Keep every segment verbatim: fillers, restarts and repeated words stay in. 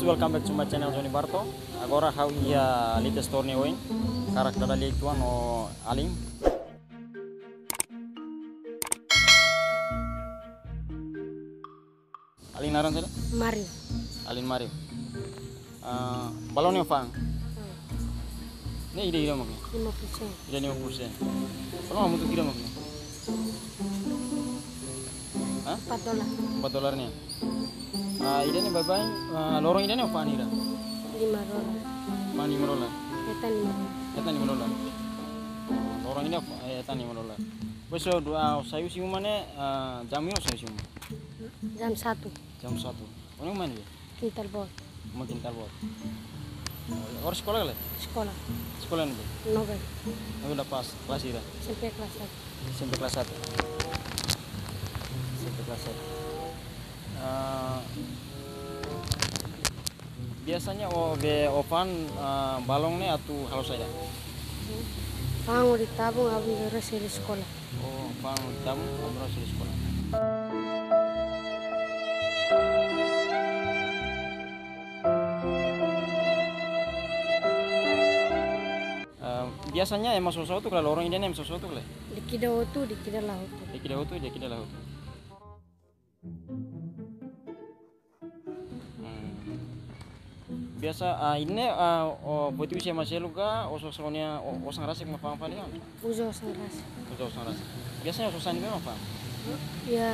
Welcome back to my channel, Johnny Barto. Agora ha'u iha Lite Store nia oin. Hakarak dada lia uitoan ho alin. Alin naran saida? Mario. Alin Mario. Ah, balun ne'e fa'an? Hmm. Ne'e ida-ida mak ne'e? Lima puluh sen. Ida lima puluh sen. Balun hamutuk hira mak ne'e? Hah? Empat dolar. Empat dolar ne'e. Ah, ida-ne'e baibain, ah, loron ida-ne'e fa'an hira? Lima dolar. Fa'an lima dolar. Hetan lima dolar. Hetan lima dolar. Loron ida, eh, hetan lima dolar. Depois, ah, sai husi uma ne'e, ah, jam hira sai husi uma? Jam satu. Jam satu. Ó-nia uma iha ne'ebé? Kintal boot. Uma kintal boot. Ó eskola ka lae? Eskola. Eskola iha ne'ebé? Nobel. Nobel La Paz, kelas hira? S M P kelas satu. S M P kelas satu. S M P kelas satu. Ah, biasanya ó be ó fa'an, ah, balun ne'e atu halo saida? Fa'an hodi tabung, abis baru selu eskola. Oh, fa'an hodi tabung, abis baru selu eskola. Ah, biasanya ema sosa hotu ka lae, loron ida-ne'e ema sosa hotu ka lae? De'it ida hotu, de'it ida la hotu. De'it ida hotu, de'it ida la hotu. Hmm. Biasa, ah, ne'e, ah, ó foti husi ema seluk ka, ó sosa ó-nia, ó, osan rasik mak fa'an fali ka? Uza osan rasik. Uza osan rasik. Biasanya ó sosa iha ne'ebé mak fa'an? Iha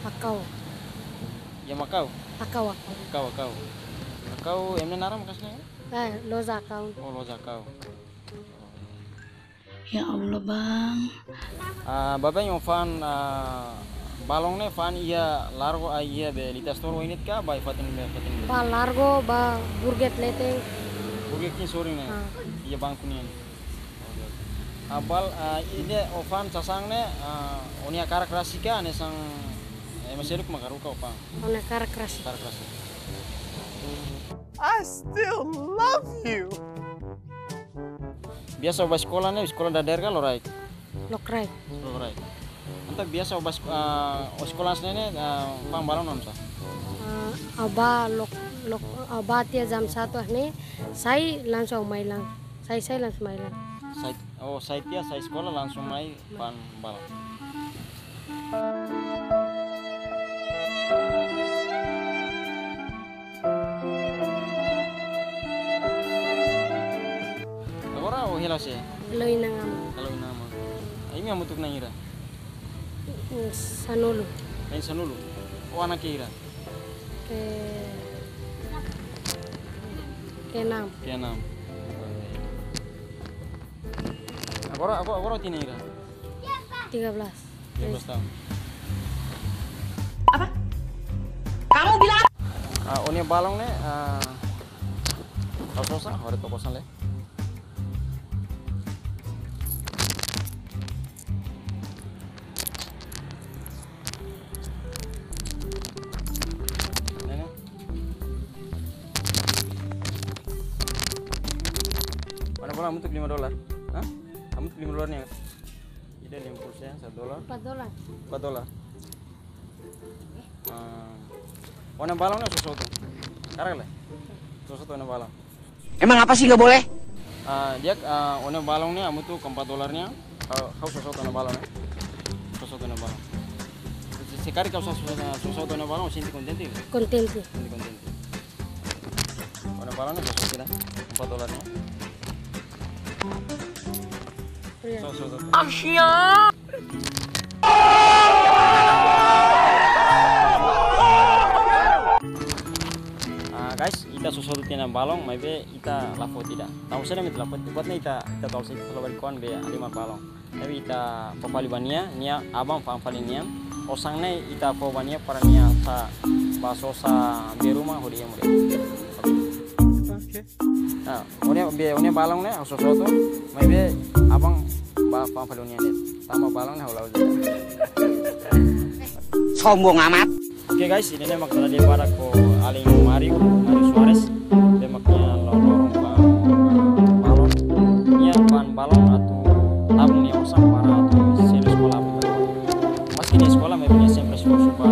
Akau. Iha Makau? Akau, Akau. Akau, Akau. Akau, ema nia naran maka'as ne'e? Eh, loja Akau. Oh, loja Akau. Ya Allah, Bang. Ah, baibain ó fa'an, ah, balun ne'e fa'an iha largo, ah, iha be Lite Store oin de'it ka, ba iha fatin be, fatin be? Ba largo, ba Burger King leten. Burger King sorin ne'e? Ah. Iha bangku nian. Oke, oke. Ah, bal, ah, ida-ne'e ó fa'an sasán ne'e, ah, ó-nia hakarak rasik ka, hanesan, eh, ema seluk mak haruka ó fa'an? Ó-nia hakarak rasik. Hakarak rasik. I still love you. Biasa ó ba eskola ne'e, eskola dadeer ka lokraik? Lokraik. Lokraik. Entaun biasa ó ba esko-, ah, ó eskola hanesan ne'e, ah, fa'an balun oinsá? Ah, ó ba lok-, lok-, ó ba tiha jam satu ne'e, sai langsung mai lan. Sai, sai langsung mai lan. Sai, oh, sai tiha, sai eskola langsung mai fa'an balun. Agora ó hela sé? Halo inan-aman. Halo inan-aman. Imi hamutuk na'in hira? Mm, sanulu. Na'in sanulu. Ó anak hira? Ke, keenam. Keenam. Agora, agora, agora ó tinan hira? Tiga belas. Tiga belas tahun. Apa? Kamu bilang apa? Ah, ó-nia balun ne'e, ah, ha'u sosa, ha'u haree to'o kosan lai. Ne'e, ne'e. Mana bola hamutuk lima dolar? Hah? Hamutuk lima dolar ne'e? Ida lima puluh sen, satu dolar. Empat dolar. Empat dolar. Ah. Ó-nia balun ne'e ó sosa hotu? Hakarak ka lae? Ó sosa hotu ó-nia balun? Emang apa sih nggak boleh? Ah, di'ak, ah, ó-nia balun ne'e hamutuk empat dolar nian. Ha'u, ha'u sosa hotu ó-nia balun ne'e. Sosa hotu ó-nia balun. Se, se karik ha'u sosa, sosa hotu ó-nia balun, ó sente kontente? Kontente. Sente kontente. Ó-nia balun ne'e sosa hotu, empat dolar nian. Iya. So, so, so. Asia. Ah, guys, ita sosa hotu tiha ona balun, maibé ita la foti ida. Tanba saida mak ita la foti? Buat ne'e ita, ita tau se ita la bali kuan be halimar balun. Tapi ita fó fali ba nia, nia aban fa'an fali nia. Osan ne'e ita fó ba nia para nia sa ba sosa be ruma hodi ema de'it. Oke. Oke. Nah, ó-nia be, ó-nia balun ne'e ha'u sosa hotu, maibé aban ba fa'an fali ó-nian de'it. Tanba balun ne'e ha'u la'o de'it. Sombong amat. Oke guys, ida-ne'e mak dada lia badak ho alin Mario, Mario Soares. Nia mak nia lorong fa'an balun. Nia fa'an balun atu tabung nia osan para atu selu eskola. Maski nia eskola, maibé nia sempre esforsu ba.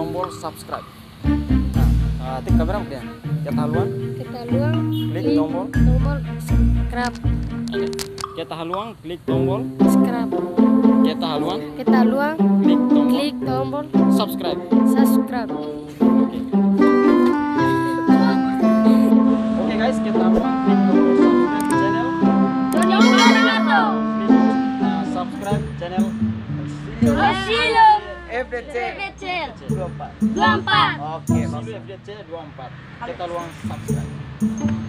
tombol subscribe. Nah, ah, tik kamera dia. Keta haluha. Keta haluha. Klik tombol. Tombol subscribe. Oke. Keta haluha klik tombol. Subscribe. Keta haluha. Keta haluha. Klik tombol. Klik tombol. Subscribe. Subscribe. Oke. Oke guys, keta haluha klik tombol subscribe channel. Klik, ah, subscribe channel. F D C. F D C. Dua empat. Dua empat. Oke, masuk F D C dua empat. Keta haluha subscribe.